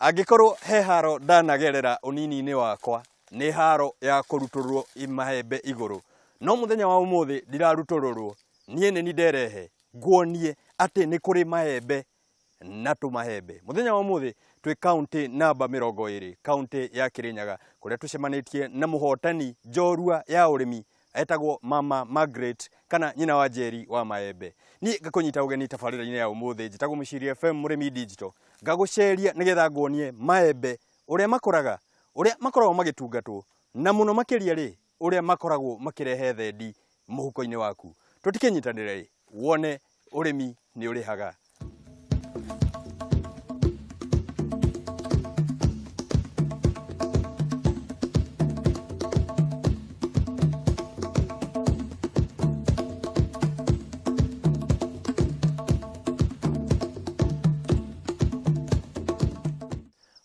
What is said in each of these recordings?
Angĩkorwo he haro ndanagerera ũnini-inĩ wakwa, nĩ haro ya kũrutũrũrwo mahembe igũrũ. No mũthenya wa ũmũthĩ ndirarutũrũrwo, niĩ nĩ niĩ nderehe nguonie atĩ nĩ kũrĩ maembe na tũmahembe. Mũthenya wa ũmũthĩ twĩ kaũntĩ namba 20, kaũntĩ ya Kĩrĩnyaga, kũrĩa tũcemanĩtie na mũhotani njorua ya ũrĩmi etagwo Mama Margaret kana nyina wa Njeri wa maembe. Niĩ ngakũnyita ũgeni tabarĩra-inĩ ya ũmũthĩ, njĩtagwo Mũciri FM Mũrĩmi Digital, ngagũceria nĩgetha nguonie maembe ũrĩa makũraga, ũrĩa makoragwo magĩtungatwo, na mũno makĩria rĩ, ũrĩa makoragwo makĩrehe thendi mũhuko-inĩ waku. Tũtikĩnyitanĩre rĩ, wone ũrĩmi nĩ ũrĩhaga.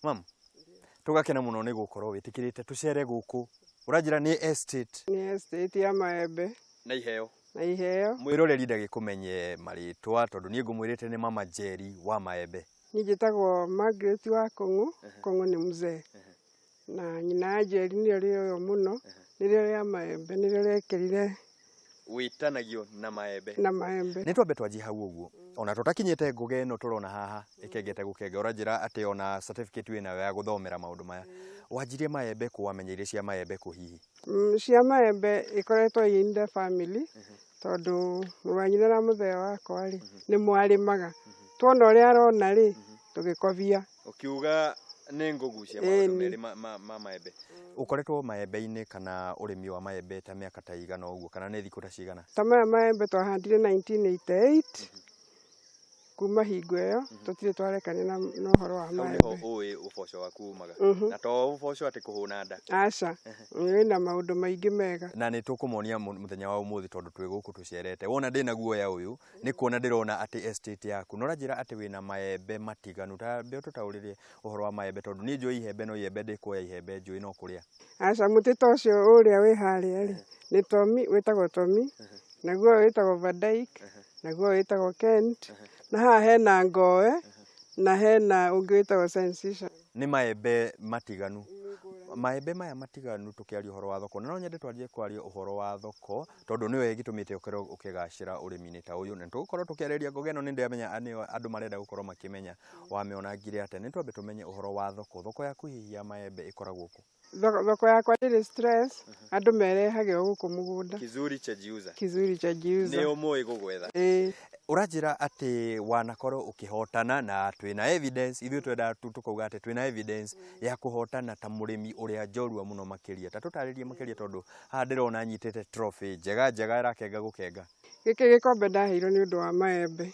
Mam, tũgakena mũno nĩ gũkorwo wĩtĩkĩrĩte tũcere gũkũ. Ũranjĩra nĩ estate. Nĩ estate ya maembe. Na iheo. Na iheo. Mwĩroreri ndagĩkũmenye marĩtwa tondũ niĩ ngũmwĩrĩte nĩ Mama Njeri wa maembe. Niĩ njĩtagwo Margaret wa Kũng'ũ, Kũng'ũ nĩ mzee. Na nyina ya Njeri nĩyo rĩoywo mũno, nĩrĩo rĩa maembe, nĩrĩo rĩekĩrire Wĩtanagio na maembe. Na maembe. Nĩ twambe twanjie hau ũguo. Ona tũtakinyĩte ngũga ĩno tũrona haha ĩkengete gũkenga, ũranjĩra atĩ ona certificate wĩnayo ya gũthomera maũndũ maya. Wanjirie maembe kũ, wamenyeire cia maembe kũ hihi? Cia maembe ĩkoretwo ĩ in the family, tondũ mũrũ wa nyina na mũthee wakwa rĩ, nĩ mwarĩmaga. Tuona ũrĩa arona rĩ, tũgĩkobia. Ũkiuga nĩ ngũgucia maũndũ merĩ ma maembe. Ũkoretwo maembe-inĩ kana ũrĩmi wa maembe ta mĩaka ta igana ũguo kana nĩ thikũ ta cigana? Ta maya maembe twahandire 1988, kuma hingo ĩyo tũtirĩ twarekania na ũhoro wa maembe. Hau nĩho ũĩ ũboco waku umaga. Na to ũboco atĩ kũhũna nda. Aca, wĩna maũndũ maingĩ mega. Na nĩ tũkũmonia mũthenya wa ũmũthĩ tondũ twĩ gũkũ tũcerete. Wona ndĩna guoya ũyũ, nĩ kuona ndĩrona atĩ estate yaku. Na ũranjĩra atĩ wĩna maembe matiganu. Ta ambe ũtũtaũrĩre ũhoro wa maembe tondũ niĩ njũĩ ihembe no iembe ndĩkuoya ihembe njũĩ no kũrĩa. Aca, mũtĩ ta ũcio ũrĩa wĩ harĩa rĩ, nĩ Tomi, wĩtagwo Tomi, naguo ũyũ wĩtagwo Van Dyke, naguo ũyũ wĩtagwo Kent, na haha hena Ngoe, na hena ũngĩ wĩtagwo Sensation. Nĩ maembe matiganu. Maembe maya matiganu tũkĩaria ũhoro wa thoko, na no nyende twanjie kwaria ũhoro wa thoko tondũ nĩwe gĩtũmĩte ũkorwo ũkĩgacĩra ũrĩmi-inĩ ta ũyũ, na tũgũkorwo tũkĩarĩrĩria ngoga ĩno nĩ ndĩramenya nĩyo andũ marenda gũkorwo makĩmenya wamĩonangire atĩa. Nĩ twambe tũmenye ũhoro wa thoko. Thoko yaku hihi ya maembe ĩkoragwo kũ? Thoko yakwa ndĩrĩ stress, andũ merehage o gũkũ mũgũnda. Kizuri cha jiuza. Kizuri cha jiuza. Nĩ ũmũĩ gũgwetha. Ĩĩ. Ũranjĩra atĩ wanakorwo ũkĩhotana na twĩna evidence, ithuĩ twendaga tu tũkauga atĩ twĩna evidence ya kũhotana ta mũrĩmi ũrĩa njorua mũno makĩria. Ta tũtarĩrie makĩria tondũ haha ndĩrona nyitĩte trophy njega njega ĩrakenga gũkenga. Gĩkĩ gĩkombe ndaheirwo nĩ ũndũ wa maembe.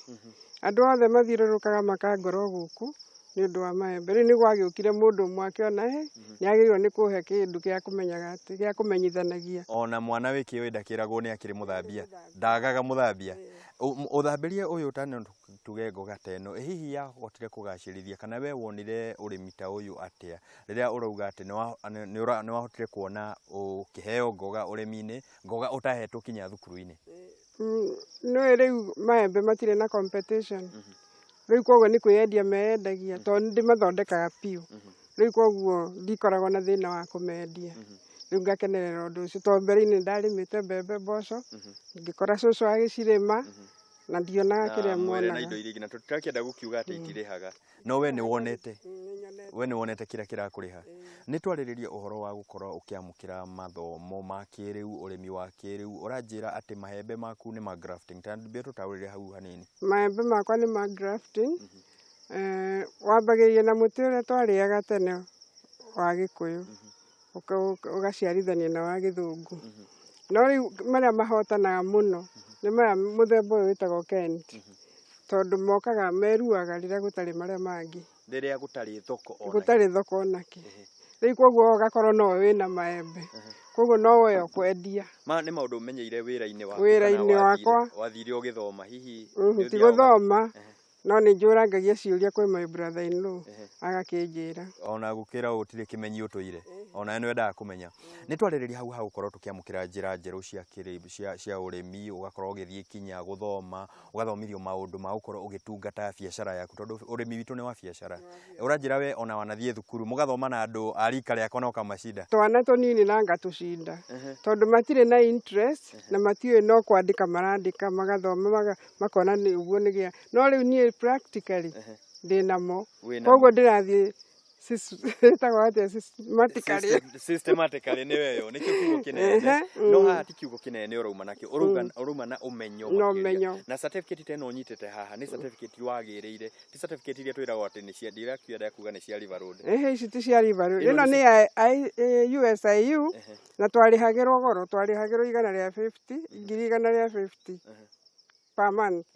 Andũ othe mathiũrũrũkaga makangora gũkũ nĩ ũndũ wa maembe. Rĩu nĩ gwagĩũkire mũndũ ũmwe akĩona hĩ, nĩ agĩrĩirwo nĩ kũhe kĩndũ gĩa kũmenyaga atĩ, gĩa kũmenyithanagia. Ona mwana wĩ kĩũĩ ndakĩragwo nĩ akĩrĩ mũthambia, ndagaga mũthambia. Ũthambĩrie ũyũ ta no tuge ngoga ta ĩno, hihi yahotire kũgacĩrithia kana we wonire ũrĩmi ta ũyũ atĩa rĩrĩa ũrauga atĩ nĩ wahotire kuona ũkĩheo ngoga ũrĩmi-inĩ, ngoga ũtahetwo kinya thukuru-inĩ? Nĩũĩ rĩu maembe matirĩ na competition. Rĩu koguo nĩ kwĩyendia meyendagia tondũ nĩ ndĩmathondekaga biũ. Rĩu koguo ndikoragwo na thĩna wa kũmendia. Rĩu ngakenerera ũndũ ũcio tondũ mbere-inĩ nĩ ndarĩmĩte mbembe, mboco, ngĩkora cũcũ agĩcirĩma na ndionaga kĩrĩa Na mwere na monaga. indo iria ingĩ, na tũtirakĩenda gũkiuga atĩ itirĩhaga, no we nĩ wonete. We nĩ wonete kĩrĩa kĩrakũrĩha. Nĩ twarĩrĩrie ũhoro wa gũkorwo ũkĩamũkĩra mathomo ma kĩrĩu, ũrĩmi wa kĩrĩu, ũranjĩra atĩ mahembe maku nĩ ma grafting, ta ambia ũtũtaũrĩre hau hanini. Maembe makwa nĩ ma grafting. Wambagĩrĩria na mũtĩ ũrĩa twarĩaga tene wa Gĩkũyũ, ũgaciarithania na wa Gĩthũngũ. No rĩu marĩa mahotanaga mũno nĩ maya mũthemba ũyũ wĩtagwo Kent, tondũ mokaga meruaga rĩrĩa gũtarĩ marĩa mangĩ. Rĩrĩa gũtarĩ thoko ona kĩ. Gũtarĩ thoko ona kĩ. Rĩu koguo ũgakorwo nowe wĩna maembe, koguo nowe ũkwendia. Maya nĩ maũndũ ũmenyeire wĩra-inĩ waku kana Wĩra-inĩ wakwa. wathire ũgĩthoma hihi? Ti gũthoma. No nĩ njũrangagia ciũria kwĩ my brother in law agakĩnjĩra. Ona gũkĩra gũtirĩ kĩmenyi ũtũire, ona nĩ wendaga kũmenya. Nĩ twarĩrĩria hau ha gũkorwo tũkĩamũkĩra njĩra njerũ cia kĩrĩ cia cia ũrĩmi, ũgakorwo ũgĩthiĩ kinya gũthoma, ũgathomithio maũndũ ma gũkorwo ũgĩtungata biacara yaku tondũ ũrĩmi witũ nĩ wa biacara. Ũranjĩra we ona wanathiĩ thukuru mũgathoma na andũ a rika rĩakwa na ũkamacinda? Twana tũnini na ngatũcinda tondũ matirĩ na interest na matiũĩ no kwandĩka marandĩka magathoma makona nĩ ũguo nĩ gĩa no rĩu niĩ practically ndĩnamo. Wĩnamo. Koguo ndĩrathiĩ ĩtagwo atĩa, systematically. Systematically nĩ weyo nĩkĩo kiugo kĩnene. Ehe. No haha ti kiugo kĩnene ũrauma nakĩo, ũrauma na ũmenyo Na makĩria. ũmenyo. Na certificate ta ĩno ũnyitĩte haha nĩ certificate wagĩrĩire, ti certificate iria twĩragwo atĩ nĩ cia, ndirakĩenda kuga nĩ cia River Road. Ehe, ici ti cia River Road. Ĩno Ĩno nĩ nĩ ya USIU na twarĩhagĩrwo goro, twarĩhagĩrwo 150, 150,000 per month.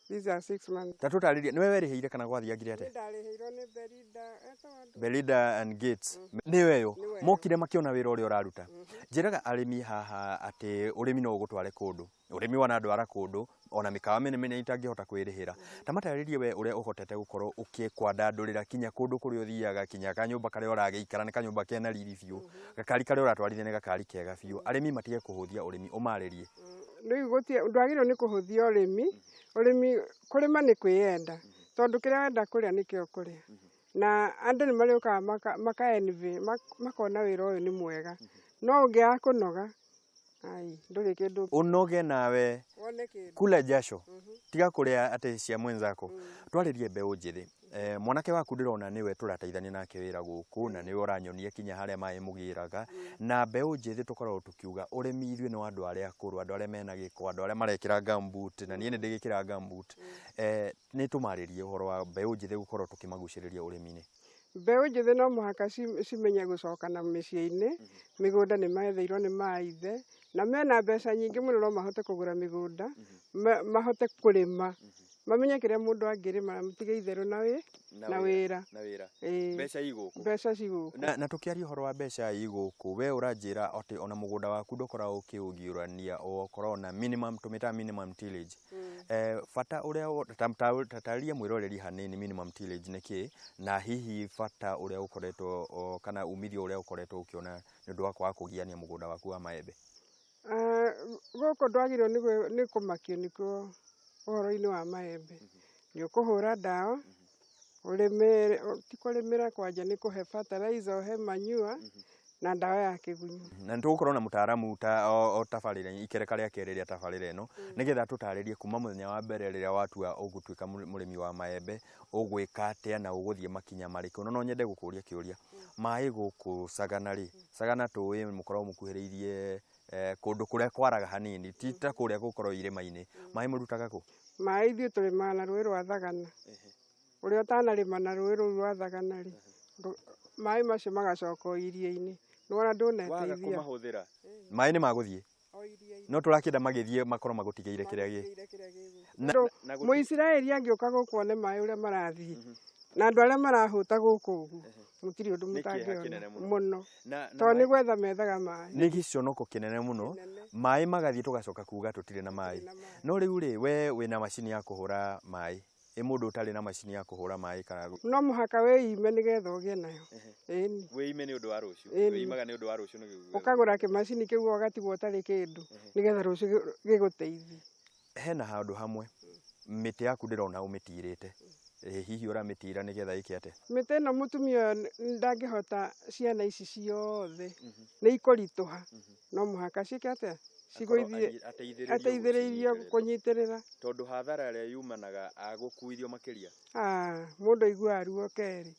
These are 6 months. Ta tũtarĩrie, nĩwe werĩhĩire kana gwathiangire atĩa? Ndarĩhĩirwo nĩ Belinda, etagwo andũ? Belinda and Gates nĩwe yo Nĩwe. Mokire makĩona wĩra ũrĩa ũraruta. Njĩraga arĩmi haha atĩ ũrĩmi no ũgũtware kũndũ, ũrĩmi wanandwara kũndũ ona mĩkawa mĩnene itangĩhota kwĩrĩhĩra. Ta matarĩrie we ũrĩa ũhotete gũkorwo ũkĩkwandandũrĩra kinya kũndũ kũrĩa ũthiaga, kinya kanyũmba karĩa ũragĩikara nĩ kanyũmba kena riri biũ, gakari karĩa ũratwarithia nĩ gakari kega biũ. Arĩmi matige kũhũthia ũrĩmi, ũmarĩrie. Rĩu gũtirĩ, ndwagĩrĩirwo nĩ kũhũthia ũrĩmi. Ũrĩmi, kũrĩma nĩ kwĩyenda tondũ kĩrĩa wenda kũrĩa nĩkĩo ũkũrĩa. Na andũ nĩ marĩũkaga maka envy, makona wĩra ũyũ nĩ mwega. No ũngĩaga kũnoga, ai, ndũrĩ kĩndũ. Ũnoge nawe. Wone kĩndũ. Kula jasho, tiga kũrĩa atĩ cia mwenzako. Twarĩrie mbeũ njĩthĩ. Mwanake waku ndĩrona nĩwe tũrateithania nake wĩra gũkũ na nĩwe ũranyonia kinya harĩa maĩ mũgĩraga. Na mbeũ njĩthĩ tũkoragwo tũkiuga ũrĩmi ithuĩ nĩ wa andũ arĩa akũrũ, andũ arĩa mena gĩko, andũ arĩa marekĩra gumboot, na niĩ nĩ ndĩgĩkĩraga gumboot. Nĩ tũmarĩrie ũhoro wa mbeũ njĩthĩ gũkorwo tũkĩmagucĩrĩria ũrĩmi-inĩ. Mbeũ njĩthĩ no mũhaka cimenye gũcoka na mĩciĩ-inĩ. Mĩgũnda nĩ maetheirwo nĩ maithe na mena mbeca nyingĩ mũno, no mahote kũgũra mĩgũnda, mahote kũrĩma, mamenye kĩrĩa mũndũ angĩrĩma na matige itherũ na wĩra. Na wĩra. Ĩĩ. Mbeca igũkũ. Mbeca cigũkũ. Na tũkĩaria ũhoro wa mbeca igũkũ, we ũranjĩra atĩ ona mũgũnda waku ndũkoragwo ũkĩũgiũrania, ũkoragwo na minimum, tũmĩtaga minimum tillage. Bata ũrĩa ta tarĩria mwĩroreri hanini minimum tillage nĩ kĩ, na hihi bata ũrĩa ũkoretwo kana umithio ũrĩa ũkoretwo ũkĩona nĩ ũndũ wa kwaga kũgiania mũgũnda waku wa maembe. Gũkũ ndwagĩrĩirwo nĩ kũmakio nĩkuo ũhoro-inĩ wa maembe. Nĩ ũkũhũra ndawa, ũrĩmĩre, ti kũrĩmĩra kwanja, nĩ kũhe fertilizer, ũhe manure na ndawa ya kĩgunyũ. Na nĩ tũgũkorwo na mũtaaramu ta o tabarĩra ikereka rĩa kerĩ rĩa tabarĩra ĩno nĩgetha tũtarĩrie kuma mũthenya wa mbere rĩrĩa watua ũgũtuĩka mũrĩmi wa maembe, ũgwĩka atĩa na ũgũthiĩ makinya marĩkũ. No no nyende gũkũria kĩũria, maĩ gũkũ Sagana rĩ, Sagana tũĩ mũkoragwo mũkuhĩrĩirie kũndũ kũrĩa kwaraga hanini, ti ta kũrĩa gũkoragwo irĩma-inĩ, maĩ mũrutaga kũ? Maĩ ithuĩ tũrĩmaga na rũĩ rwa Thagana. Ũrĩa ũtanarĩma na rũĩ rũu rwa Thagana rĩ, maĩ macio magacoka o iria-inĩ. Nĩwona ndũneteithia. Kũmahũthĩra maĩ nĩ magũthiĩ, no tũrakĩenda magĩthiĩ makorwo magũtigĩire kĩrĩa gĩ Na Mũisiraeli angĩũka gũkũ one maĩ ũrĩa marathiĩ na andũ arĩa marahũta gũkũ ũguo, mũtirĩ ũndũ Nĩ kĩeha mũtangĩona kĩnene mũno. Mũno tondũ nĩ gwetha methaga maĩ. Nĩ gĩconoko kĩnene mũno, maĩ magathiĩ tũgacoka kuga tũtirĩ na maĩ. No rĩu rĩ, we wĩna macini ya kũhũra maĩ, ĩ mũndũ ũtarĩ na macini ya kũhũra maĩ kana No mũhaka wĩime nĩgetha ũgĩe nayo, ĩni. Wĩime nĩ ũndũ wa rũciũ. Ĩni. Wĩimaga nĩ ũndũ wa rũciũ nĩguo Ũkagũra kĩmacini kĩu ũgatigwo ũtarĩ kĩndũ nĩgetha rũciũ gĩgũteithie. Hena handũ hamwe mĩtĩ yaku ndĩrona ũmĩtirĩte. Hihi ũramĩtira nĩgetha ĩke atĩa? Mĩtĩ ĩno mũtumia ũyũ ndangĩhota ciana ici ciothe, nĩ ikũritũha, no mũhaka ciĩke atĩa, cigũithie, ateithĩrĩirio kũnyitĩrĩra. Tondũ hathara ĩrĩa yumanaga agũkuithio makĩria. Ah, mũndũ aiguaga ruo kerĩ.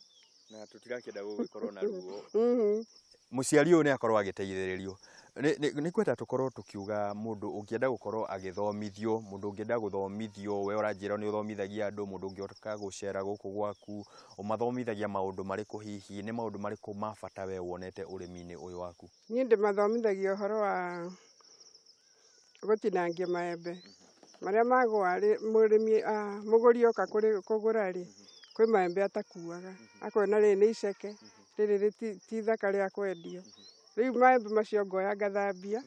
Na tũtirakĩenda gũgĩkorwo na ruo. Mũciari ũyũ nĩ akorwo agĩteithĩrĩrio. Nĩ kwenda tũkorwo tũkiuga mũndũ ũngĩenda gũkorwo agĩthomithio, mũndũ ũngĩenda gũthomithio, we ũranjĩra nĩ ũthomithagia andũ, mũndũ ũngĩoka gũcera gũkũ gwaku, ũmathomithagia maũndũ marĩkũ hihi, nĩ maũndũ marĩkũ ma bata we wonete ũrĩmi-inĩ ũyũ waku? Niĩ ndĩmathomithagia ũhoro wa gũtinangia maembe marĩa magũa rĩ, mũrĩmi, mũgũri oka kũgũra rĩ, kwĩ maembe atakuaga, akona rĩrĩ nĩ iceke, rĩrĩ ti ithaka rĩa kwendio. Rĩu maembe macio ngoya ngathambia,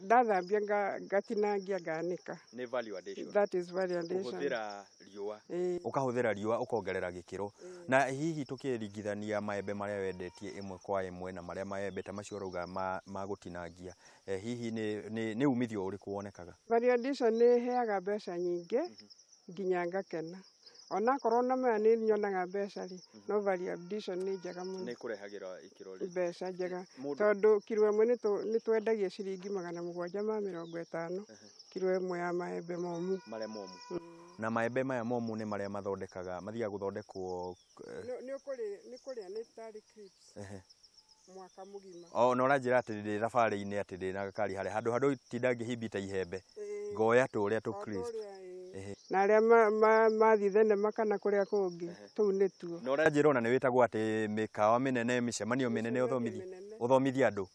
ndathambia ngatinangia, nganĩka. Nĩ value addition. That is value addition. Kũhũthĩra Riũa. Ĩĩ. Ũkahũthĩra riũa ũkongerera gĩkĩro. Na hihi tũkĩringithania maembe marĩa wendetie ĩmwe kwa ĩmwe na marĩa maembe ta macio ũrauga ma, ma gũtinangia, hihi nĩ umithio ũrĩkũ wonekaga? Value addition nĩ ĩheaga mbeca nyingĩ nginya ngakena. Onakorwo na maya nĩ nyonaga mbeca rĩ, no value addition nĩ njega mũno. Nĩ ĩkũrehagĩra ikĩro rĩ? Mbeca njega. Mũndũ Tondũ kiro ĩmwe nĩ twendagia ciringi 750 kiro ĩmwe ya maembe momũ. Marĩa momũ. Na maembe maya momũ nĩ marĩa mathondekaga, mathiaga gũthondekwo Nĩ kũrĩa nĩ tarĩ crisps mwaka mũgima. O na ũranjĩra atĩ ndĩ thabarĩ-inĩ atĩ ndĩ na gakari harĩa handũ handũ tinda ngĩhimbita ihembe, ngoya tũrĩa tũ O crisp. tũrĩa, ĩĩ. Na arĩa mathiĩ thenema kana kũrĩa kũngĩ, tũu nĩtuo. Na ũranjĩra ona nĩ wĩtagwo atĩ mĩkawa mĩnene, mĩcemanio mĩnene Mĩcemanio mĩnene. ũthomithie andũ.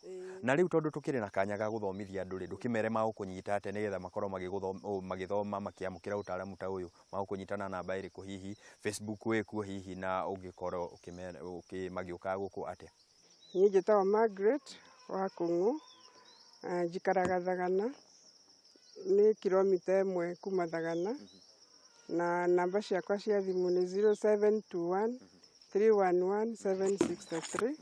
Na rĩu tondũ tũkĩrĩ na kanya ga gũthomithia andũ rĩ, ndũkĩmere magũkũnyita atĩa nĩgetha makorwo magĩthoma makĩamũkĩra ũtaaramu ta ũyũ, magũkũnyita na namba ĩrĩkũ hihi, Facebook wĩkuo hihi na ũngĩkorwo magĩũka gũkũ atĩa? Niĩ njĩtagwo Margaret wa Kũng'ũ, njikaraga Thagana, nĩ kilomita 1 kuma Thagana, na namba ciakwa cia thimũ nĩ 0721 311 763.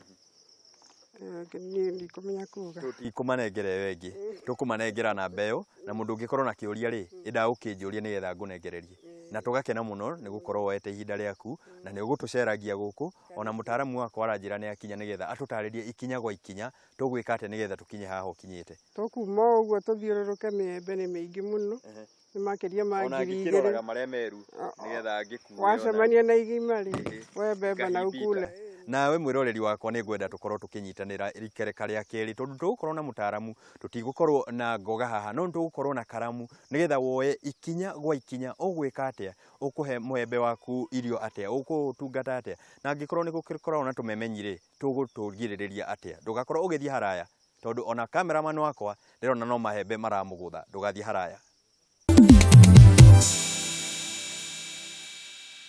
Niĩ ndikũmenya kuga. Tũtikũmanengera ĩyo ĩngĩ, tũkũmanengera namba ĩyo, na mũndũ ũngĩkorwo na kĩũria rĩ, endaga gũkĩnjũria nĩgetha ngũnengererie. Na tũgakena mũno nĩ gũkorwo woete ihinda rĩaku, na nĩ ũgũtũceragia gũkũ, ona mũtaaramu wakwa aranjĩra nĩ akinya nĩgetha atũtarĩrie ikinya gwa ikinya tũgwĩka atĩa nĩgetha tũkinye haha ũkinyĩte. Tũkuma o ũguo tũthiũrũrũke mĩembe nĩ mĩingĩ mũno, nĩ makĩria ma Ona ngiri ngĩkĩroraga igĩrĩ. marĩa meru nĩgetha ngĩkue ona Wacemania na igima rĩ, we mbemba na Ngahimbita. ũkule. Nawe mwĩroreri wakwa nĩ ngwenda tũkorwo tũkĩnyitanĩra ikereka rĩa kerĩ, tondũ tũgũkorwo na mũtaaramu, tũtigũkorwo na ngoga haha, no nĩtũgũkorwo na karamu nĩgetha woe ikinya gwa ikinya ũgwĩka atĩa, ũkũhe mũembe waku irio atĩa, ũkũũtungata atĩa, na angĩkorwo nĩ gũkoragwo na tũmemenyi rĩ, tũgũtũgirĩrĩria atĩa. Ndũgakorwo ũgĩthiĩ haraya, tondũ ona cameraman wakwa ndĩrona no mahembe maramũgũtha. Ndũgathiĩ haraya.